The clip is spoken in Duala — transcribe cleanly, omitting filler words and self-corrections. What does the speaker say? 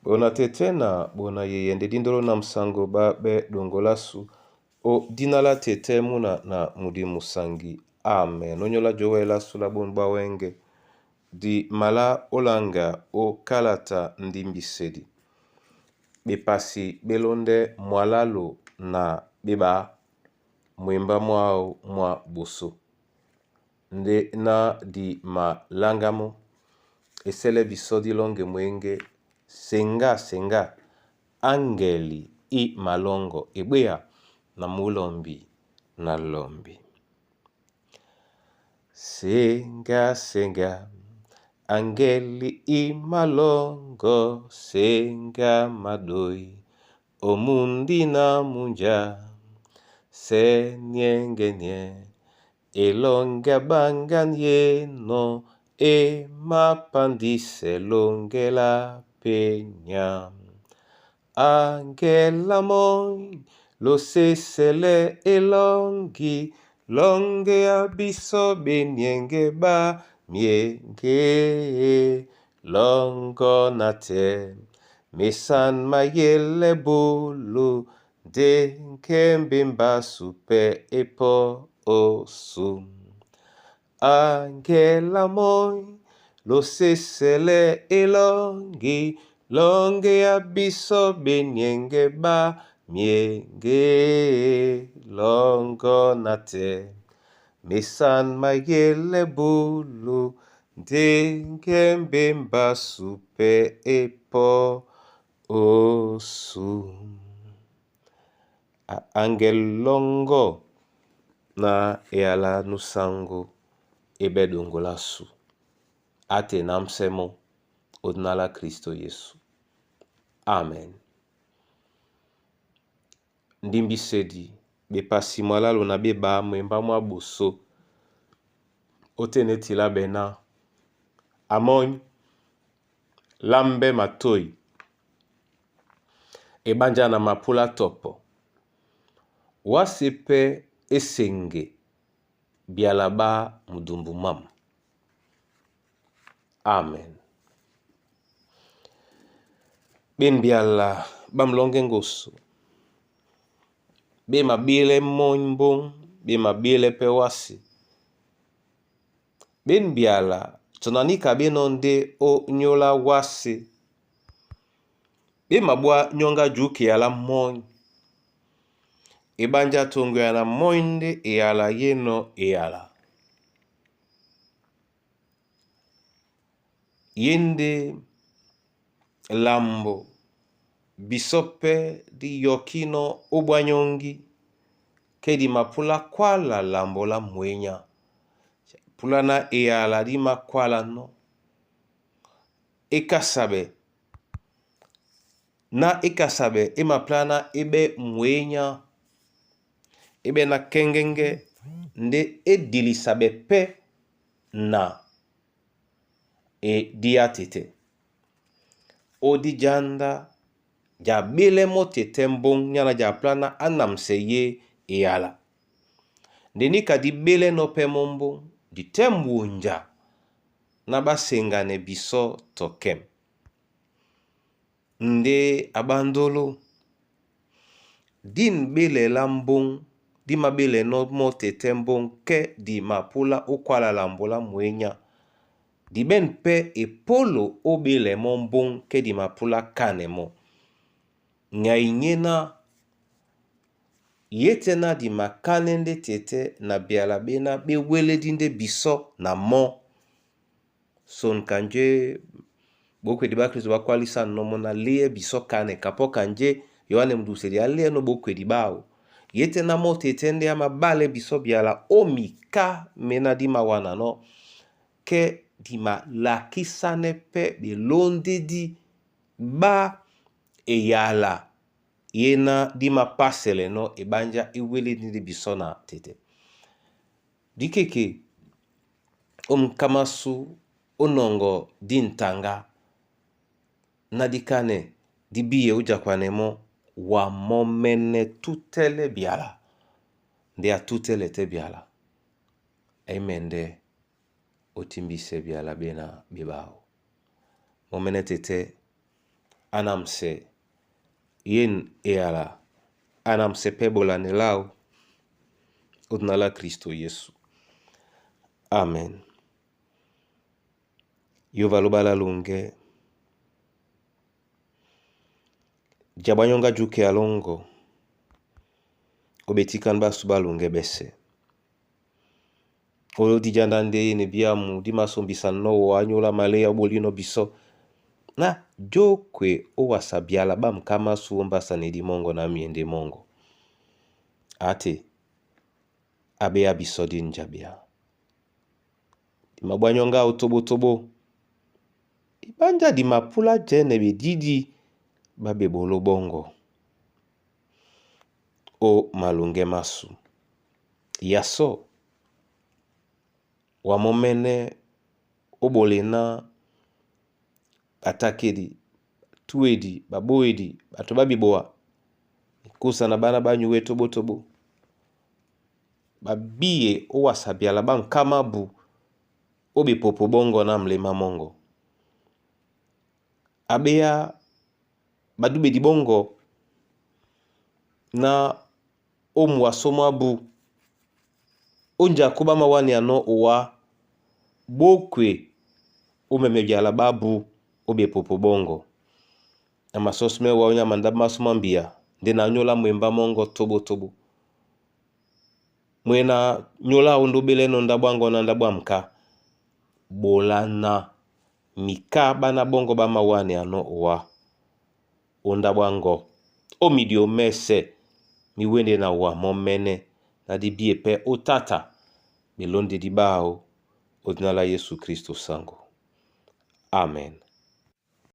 Bona tɛ́tɛ́ na bona yeyɛndɛ dindolo na musango ba bɛ dongola su o dina la tɛtɛ muna na mudi musangi. Amen. Onyola jowe la su la bonu bwa wenge di mala olanga o kalata ndimbisedi bepasi belonde mwalalu na beba mwemba mwao mwa boso nde na di malangamo esele biso dilonge mwenge senga senga angeli i malongo ebweya na mulombi na lombi. Senga senga angeli i malongo senga madoi omundi na munja se niengenie elonga bangan yeno e mapandise longela penya. Angela moi losesele elongi longe ya biso benienge ba mienge longo na te mesan mayele bulu nde nkembe mbasu pe epo osu. Angela moi losesele elongi longe ya biso benienge ba mienge longo na te mesan mayele bulu nde nkembe mbasu pe epo osu. Angel longo na eyala nusango ebe dongola su ate na msemo odina la Kristo Yesu. Amen. Ndimbisedi bepasi mwalalu na beba mwemba mwa boso otene tila bena amony lambe matoi ebanja na mapula topo wase pe esenge bialaba mudumbu mam. Amen. Ben biala bamlonge ngoso be mabile mony mbong be mabile pe wasi ben biala tonanika beno nde o nyola wasi be mabwa nyonga juke yala mony ebanja tongo ya na mony nde eyala yeno eyala yende lambo biso pe di yokino obwanyongi ke di mapula kwala lambo la mwenya pula na eyala di makwala no ekasabe na ekasabe emaplana ebe mwenya ebe na kengenge nde edilisabe pe na edia tete odijanda ja bele mo tete mbong nyana ja plana anamse ye eyala nde nika di bele no pe mo mbong di tembunja na basengane biso tokem nde abandolo din bele la mbong di mabele no mo tete mbong ke di mapula okwala lambo la mwenya di ben pe epolo obele mo mbong ke di mapula kane mo ngai nyena ye te na di makane nde tete na biala bena beweledi nde biso na mo son kanje bokwedi bakristo bakwalisa nomo na lie biso kane kapo kanje Yohane muduseli alie no bokwedi bao ye te na mo tete nde amabale biso biala omika mena di mawana no ke di malakisane pe belondedi ba eyala ye na di mapasele no ebanja eweledi nde biso na tete dikeke omkamasu onongo di ntanga na dikane di biye ujakwane mo wa momene tutele biala nde atutele te biala aimende otimbise biala bena bebao momene tete Anamsɛ yen eyala anamsɛ pɛ bolane lau o dina la Kristo Yesu. Amen. Yova lobala lunge dia bwa nyonga juke alongo obetikani basu balunge bese. Oyo dijanda nde yene biamu di masombisa nowo anyola maleya obolino biso na jokwe owasa biala ba mkamasu ombasa ne di mongo na miende mongo. Ate abeya biso di njabia. Di mabwa nyonga otobotobo. Ibanja di mapula jene bedidi babe bolo bongo. O malunge masu. Yaso wa momene obolena batakedi, batuedi, baboedi, bato babiboa. Kusa na bana banyu tobotobo. Babiye owasa biala ba nkamabu obepopo bongo na mlema mongo. Abeya badubedi bongo na omuwasomo abu onja kuba mawani ano owa bokwe omeme biala babu obepopo bongo. Na masosi me wa onya manda masuma mbia nde na nyola mwemba mongo tobotobo. Mwena nyola ondo beleno ndabwango na ndabwa mka. Bolana mika bana bongo ba mawani ano owa ondabwango. Omidi omese miwende na wa momene na di bie pe otata belonde di bao odina la Yesu Kristo sango. Amen.